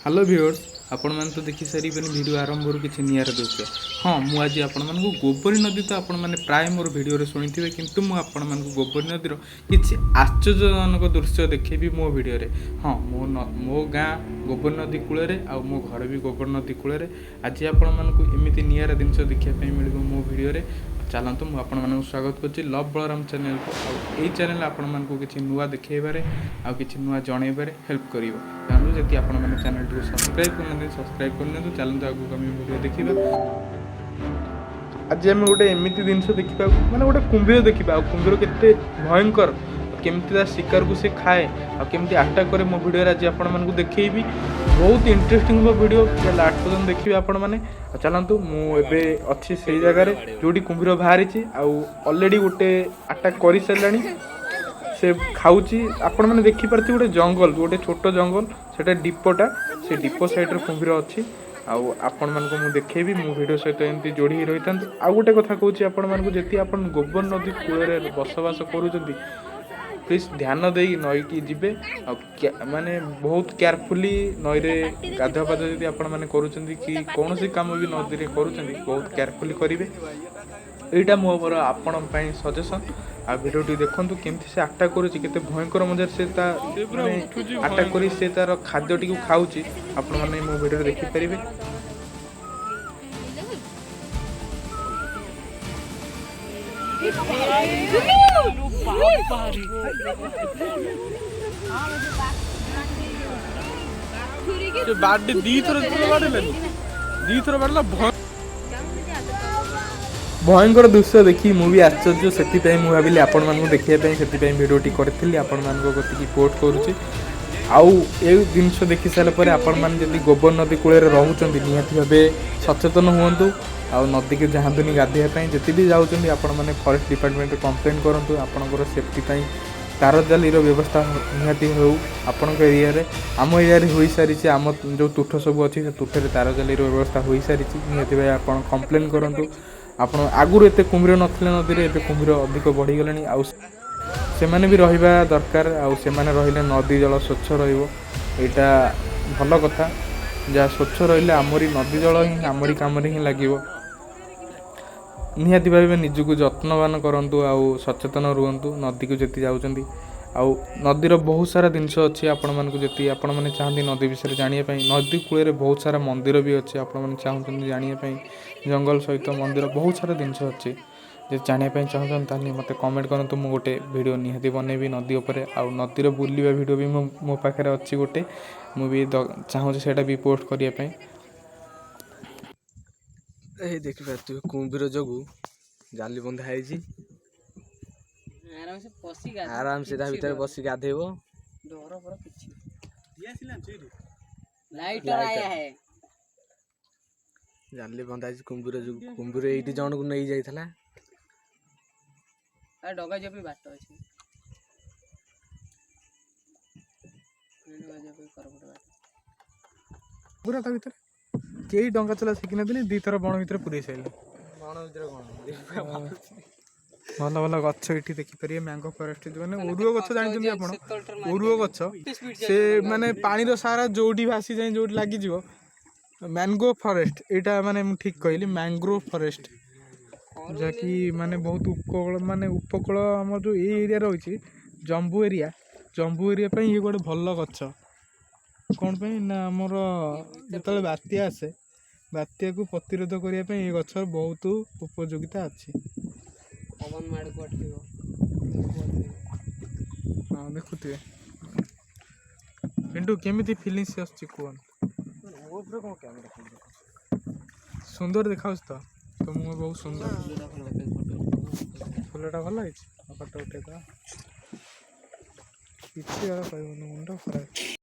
Hello viewers, ଆପଣମାନେ ତ ଦେଖି ସାରିବେନି ଭିଡ଼ିଓ ଆରମ୍ଭରୁ କିଛି ନିଆରା ଦୃଶ୍ୟ। ହଁ, ମୁଁ ଆଜି ଆପଣମାନଙ୍କୁ ଗୋବରୀ ନଦୀ ତ ଆପଣମାନେ ପ୍ରାୟ ମୋର ଭିଡ଼ିଓରେ ଶୁଣିଥିବେ, କିନ୍ତୁ ମୁଁ ଆପଣମାନଙ୍କୁ ଗୋବରୀ ନଦୀର କିଛି ଆଶ୍ଚର୍ଯ୍ୟଜନକ ଦୃଶ୍ୟ ଦେଖେଇବି ମୋ ଭିଡ଼ିଓରେ। ହଁ, ମୋ ଗାଁ ଗୋବରୀ ନଦୀ କୂଳରେ ଆଉ ମୋ ଘର ବି ଗୋବରୀ ନଦୀ କୂଳରେ। ଆଜି ଆପଣମାନଙ୍କୁ ଏମିତି ନିଆରା ଜିନିଷ ଦେଖିବା ପାଇଁ ମିଳିବ ମୋ ଭିଡ଼ିଓରେ। ଚାଲନ୍ତୁ, ମୁଁ ଆପଣମାନଙ୍କୁ ସ୍ୱାଗତ କରୁଛି ଲଭ୍ ବଳରାମ ଚ୍ୟାନେଲକୁ। ଆଉ ଏଇ ଚ୍ୟାନେଲ ଆପଣମାନଙ୍କୁ କିଛି ନୂଆ ଦେଖେଇବାରେ ଆଉ କିଛି ନୂଆ ଜଣେଇବାରେ ହେଲ୍ପ କରିବ। ଚାଲନ୍ତୁ, ଯଦି ଆପଣମାନେ ଚ୍ୟାନେଲଟିକୁ ସବସ୍କ୍ରାଇବ୍ କରିନାହାନ୍ତି, ସବସ୍କ୍ରାଇବ୍ କରିନିଅନ୍ତୁ। ଚାଲନ୍ତୁ, ଆଗକୁ ଆମେ ଭିଡ଼ିଓ ଦେଖିବା। ଆଜି ଆମେ ଗୋଟେ ଏମିତି ଜିନିଷ ଦେଖିବା, ମାନେ ଗୋଟେ କୁମ୍ଭୀର ଦେଖିବା। ଆଉ କୁମ୍ଭୀର କେତେ ଭୟଙ୍କର, କେମିତି ତା ଶିକାରକୁ ସେ ଖାଏ ଆଉ କେମିତି ଆଟାକ୍ କରେ, ମୋ ଭିଡ଼ିଓରେ ଆଜି ଆପଣମାନଙ୍କୁ ଦେଖେଇବି। ବହୁତ ଇଣ୍ଟରେଷ୍ଟିଂ ହେବ ଭିଡ଼ିଓ, ଲାଷ୍ଟ ପର୍ଯ୍ୟନ୍ତ ଦେଖିବେ ଆପଣମାନେ। ଆଉ ଚାଲନ୍ତୁ, ମୁଁ ଏବେ ଅଛି ସେଇ ଜାଗାରେ ଯେଉଁଠି କୁମ୍ଭୀର ବାହାରିଛି ଆଉ ଅଲରେଡ଼ି ଗୋଟେ ଆଟାକ୍ କରିସାରିଲାଣି, ସେ ଖାଉଛି। ଆପଣମାନେ ଦେଖିପାରୁଥିବେ ଗୋଟେ ଜଙ୍ଗଲ, ଗୋଟେ ଛୋଟ ଜଙ୍ଗଲ, ସେଟା ଡିପୋଟା। ସେ ଡିପୋ ସାଇଡ଼୍ରେ କୁମ୍ଭୀର ଅଛି ଆଉ ଆପଣମାନଙ୍କୁ ମୁଁ ଦେଖେଇବି। ମୁଁ ଭିଡ଼ିଓ ସହିତ ଏମିତି ଯୋଡ଼ି ହେଇ ରହିଥାନ୍ତୁ। ଆଉ ଗୋଟେ କଥା କହୁଛି ଆପଣମାନଙ୍କୁ, ଯଦି ଆପଣ ଗୋବର ନଦୀ କୂଳରେ ବସବାସ କରୁଛନ୍ତି, ପ୍ଲିଜ୍ ଧ୍ୟାନ ଦେଇ ନଈକି ଯିବେ। ଆଉ ମାନେ ବହୁତ କେୟାରଫୁଲି ନଈରେ ଗାଧୁଆ ପାଧୁଆ ଯଦି ଆପଣମାନେ କରୁଛନ୍ତି କି କୌଣସି କାମ ବି ନଦୀରେ କରୁଛନ୍ତି, ବହୁତ କେୟାରଫୁଲି କରିବେ। ଏଇଟା ମୋର ଆପଣଙ୍କ ପାଇଁ ସଜେସନ୍। ଆଉ ଭିଡ଼ିଓଟି ଦେଖନ୍ତୁ, କେମିତି ସେ ଆଟାକ୍ କରୁଛି, କେତେ ଭୟଙ୍କର ମଜାରେ ସେ ତା ମାନେ ଆଟାକ୍ କରି ସେ ତାର ଖାଦ୍ୟଟିକୁ ଖାଉଛି, ଆପଣମାନେ ମୋ ଭିଡ଼ିଓରେ ଦେଖିପାରିବେ। ସେ ବାଡି ଦିଥର ବାଡେଇଲାନି, ଦିଥର ବାଡିଲା। ଭୟଙ୍କର ଦୃଶ୍ୟ ଦେଖି ମୁଁ ବି ଆଶ୍ଚର୍ଯ୍ୟ। ସେଥିପାଇଁ ମୁଁ ଭାବିଲି ଆପଣମାନଙ୍କୁ ଦେଖିବା ପାଇଁ, ସେଥିପାଇଁ ଭିଡ଼ିଓଟି କରିଥିଲି, ଆପଣମାନଙ୍କ କତିକି ପୋଷ୍ଟ କରୁଛି। ଆଉ ଏ ଜିନିଷ ଦେଖି ସାରିଲା ପରେ ଆପଣମାନେ ଯଦି ଗୋବର ନଦୀ କୂଳରେ ରହୁଛନ୍ତି, ନିହାତି ଭାବେ ସଚେତନ ହୁଅନ୍ତୁ ଆଉ ନଦୀକି ଯାଆନ୍ତୁନି ଗାଧୋଇବା ପାଇଁ। ଯେତେ ବି ଯାଉଛନ୍ତି, ଆପଣମାନେ ଫରେଷ୍ଟ ଡିପାର୍ଟମେଣ୍ଟରେ କମ୍ପ୍ଲେନ୍ କରନ୍ତୁ। ଆପଣଙ୍କର ସେଫ୍ଟି ପାଇଁ ତାର ଜାଲିର ବ୍ୟବସ୍ଥା ନିହାତି ହେଉ ଆପଣଙ୍କ ଏରିଆରେ। ଆମ ଏରିଆରେ ହୋଇସାରିଛି। ଆମ ଯେଉଁ ତୁଠ ସବୁ ଅଛି, ସେ ତୁଠରେ ତାର ଜାଲିର ବ୍ୟବସ୍ଥା ହୋଇସାରିଛି। ନିହାତି ଭାବେ ଆପଣ କମ୍ପ୍ଲେନ୍ କରନ୍ତୁ। ଆପଣ ଆଗରୁ ଏତେ କୁମ୍ଭୀର ନଥିଲେ ନଦୀରେ, ଏବେ କୁମ୍ଭୀର ଅଧିକ ବଢ଼ିଗଲେଣି। ଆଉ ସେମାନେ ବି ରହିବା ଦରକାର। ଆଉ ସେମାନେ ରହିଲେ ନଦୀ ଜଳ ସ୍ୱଚ୍ଛ ରହିବ, ଏଇଟା ଭଲ କଥା। ଯାହା ସ୍ୱଚ୍ଛ ରହିଲେ ଆମରି ନଦୀ ଜଳ ହିଁ ଆମରି କାମରେ ହିଁ ଲାଗିବ। ନିହାତି ଭାବେ ନିଜକୁ ଯତ୍ନବାନ କରନ୍ତୁ ଆଉ ସଚେତନ ରୁହନ୍ତୁ ନଦୀକୁ ଯେତେ ଯାଉଛନ୍ତି। ଆଉ ନଦୀର ବହୁତ ସାରା ଜିନିଷ ଅଛି। ଆପଣମାନଙ୍କୁ ଯଦି ଆପଣମାନେ ଚାହାନ୍ତି ନଦୀ ବିଷୟରେ ଜାଣିବା ପାଇଁ, ନଦୀ କୂଳରେ ବହୁତ ସାରା ମନ୍ଦିର ବି ଅଛି। ଆପଣମାନେ ଚାହୁଁଛନ୍ତି ଜାଣିବା ପାଇଁ, ଜଙ୍ଗଲ ସହିତ ମନ୍ଦିର, ବହୁତ ସାରା ଜିନିଷ ଅଛି। ଯଦି ଜାଣିବା ପାଇଁ ଚାହୁଁଛନ୍ତି, ତାହେଲେ ମୋତେ କମେଣ୍ଟ କରନ୍ତୁ। ମୁଁ ଗୋଟେ ଭିଡ଼ିଓ ନିହାତି ବନେଇବି ନଦୀ ଉପରେ। ଆଉ ନଦୀର ବୁଲିବା ଭିଡ଼ିଓ ବି ମୁଁ ମୋ ପାଖରେ ଅଛି ଗୋଟେ। ମୁଁ ବି ଚାହୁଁଛି ସେଇଟା ବି ପୋଷ୍ଟ କରିବା ପାଇଁ। ଏଇ ଦେଖିପାରୁଥିବେ, କୁମ୍ଭୀର ଯୋଗୁ ଜାଲି ବନ୍ଧା ହେଇଛି। ଆରାମସେ ପଶି ଆରାମସେ ତା ଭିତରେ ବସି ଗାଧେଇବ। ଡର ଫର କିଛି। ଲାଇଟର आया है। ଜାଲି ବନ୍ଧା ହେଇଛି କୁମ୍ଭୀର ଯୋଗୁ। କୁମ୍ଭୀର ଏଇଠି ଜଣକୁ ନେଇ ଯାଇଥିଲା। ଆରେ, ଡଙ୍ଗା ଯିବା ପାଇଁ ବାଟ ଅଛି। ଡଙ୍ଗା ଯିବା ପାଇଁ କରପଟ ବାଟ। ପୁରା ତା ଭିତରେ କେହି ଡଙ୍ଗା ଚଲା ଶିଖିନଥିଲି, ଦିଥର ବଣ ଭିତରେ ପୁରେଇ ସାରିଲେ। ବଣ ଭିତରେ କଣ? ଭଲ ଭଲ ଗଛ ଏଠି ଦେଖିପାରିବେ, ମ୍ୟାଙ୍ଗୋ ଫରେଷ୍ଟ, ମାନେ ଓରୁଅ ଗଛ ଜାଣିଛନ୍ତି ଆପଣ? ଓରୁଅ ଗଛ ସେ ମାନେ ପାଣିର ସାରା ଯୋଉଠି ଭାସି ଯାଇ ଯୋଉଠି ଲାଗିଯିବ। ମ୍ୟାନଗ୍ରୋଭ ଫରେଷ୍ଟ ଏଇଟା, ମାନେ ମୁଁ ଠିକ୍ କହିଲି, ମ୍ୟାନଗ୍ରୋଭ ଫରେଷ୍ଟ, ଯାହାକି ମାନେ ବହୁତ ଉପକୂଳ, ମାନେ ଉପକୂଳ ଆମର ଯେଉଁ ଏଇ ଏରିଆ ରହିଛି, ଜମ୍ବୁ ଏରିଆ, ଜମ୍ବୁ ଏରିଆ ପାଇଁ ଇଏ ଗୋଟେ ଭଲ ଗଛ। କ'ଣ ପାଇଁ ନା ଆମର ଯେତେବେଳେ ବାତ୍ୟା ଆସେ, ବାତ୍ୟାକୁ ପ୍ରତିରୋଧ କରିବା ପାଇଁ ଏ ଗଛର ବହୁତ ଉପଯୋଗିତା ଅଛି। ପବନ ମାଡ଼କୁ ଅଟକିବ। ହଁ, ଦେଖୁଥିବେ। ପିଣ୍ଟୁ, କେମିତି ଫିଲିଙ୍ଗସ୍ ଆସୁଛି କୁହନ୍ତୁ? ମୋ ଉପରେ କଣ କ୍ୟାମେରା? ସୁନ୍ଦର ଦେଖାଯାଉଛି ତ? ତ ମୁଁ ବହୁତ ସୁନ୍ଦର ଫୁଲଟା ଭଲ ହେଇଛି। ଫଟୋ ଉଠେଇଦେବା। କିଛି ଆଉ କହିବୁନି, ମୁଣ୍ଡ ଖରାପ।